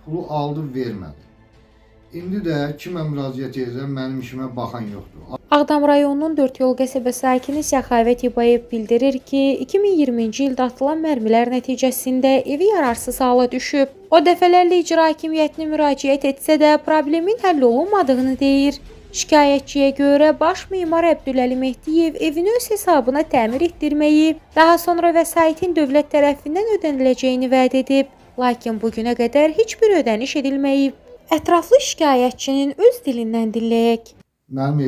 Pulu aldı, vermədi. İndi də kimə müraciət edirəm, mənim işimə baxan yoxdur. Ağdam rayonunun Dördyol qəsəbə sakini Səxavət İbayev bildirir ki, 2020-ci ildə atılan mərmilər nəticəsində evi yararsız hala düşüb. O dəfələrlə icra hakimiyyətinə müraciət etsə də problemin həll olunmadığını deyir. Şikayətçiyə görə baş memar Əbdüləli Mehdiyev evini öz hesabına təmir etdirməyi, daha sonra vəsaitin dövlət tərəfindən ödəniləcəyini vəd edib. Lakin bu günə qədər heç bir ödəniş edilməyib. Ətraflı şikayətçinin öz dilindən dinləyək. Mənim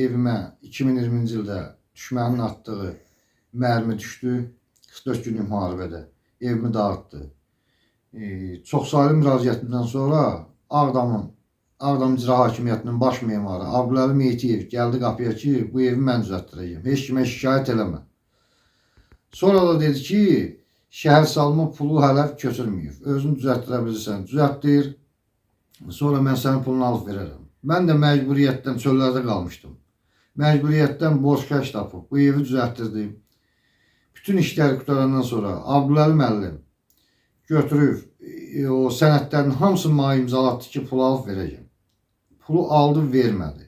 evimə 2020-ci ildə düşmənin atdığı mərmi düşdü. 44 günlük müharibədə evimi dağıtdı. Çoxsaylı müraciətimdən sonra Ağdam İcra Hakimiyyətinin baş memarı Abdüləli Mehdiyev gəldi qapıya ki, bu evi mən düzəltdirəcəm. Heç kimə şikayət eləmə. Sonra da dedi ki, şəhər salma pulu hələ köçürməyib. Özün düzəltdirə bilirsən, düzəltdir. Sonra mən sənin pulunu alıb verərəm. Mən də məcburiyyətdən çöllərdə qalmışdım. Məcburiyyətdən borc xərc tapıb bu evi düzəltdirdim. Bütün işləri qurtarandan sonra Abdüləli müəllim götürüb o sənədlərin hamısını mənə imzalatdı ki, pul alıb verəcəm. Pulu aldı, vermədi.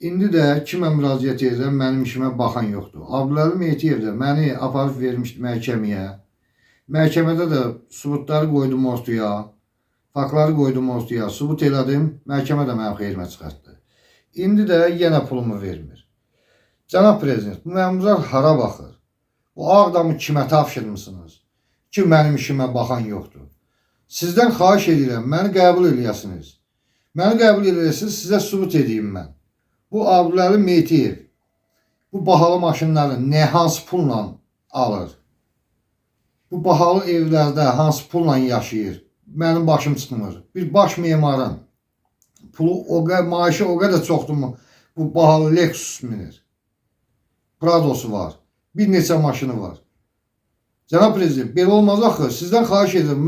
İndi də kimə müraciət edirəm, mənim işimə baxan yoxdur. Abdüləli Mehdiyev də məni aparıb vermişdi məhkəməyə. Məhkəmədə də sübutları qoydum ortaya. Faktları qoydum ortaya, sübut elədim, məhkəmə də mənim xeyrimə çıxartdı. İndi də yenə pulumu vermir. Cənab prezident, bu məmurlar hara baxır? Bu Ağdamı kimə tapşırmısınız? Ki mənim işimə baxan yoxdur. Sizdən xahiş edirəm, məni qəbul eləyəsiniz. Məni qəbul eləyəsiniz, sizə sübut edeyim mən. Bu Abdüləli Mehdiyev bu bahalı maşınları nə hansı pulla alır? Bu bahalı evlərdə hansı pulla yaşayır? Mənim başım çıxmır. Bir baş memarın pulu o qədər, maaşı o qədər çoxdur mu? Bu bahalı Lexus minir. Pradosu var. Bir neçə maşını var. Cənab prezident, belə olmaz axı. Sizdən xahiş edirəm.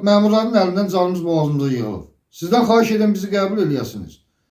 Məmurların əlindən canımız boğazımıza yığılıb. Sizdən xahiş edirəm bizi qəbul eləyəsiniz.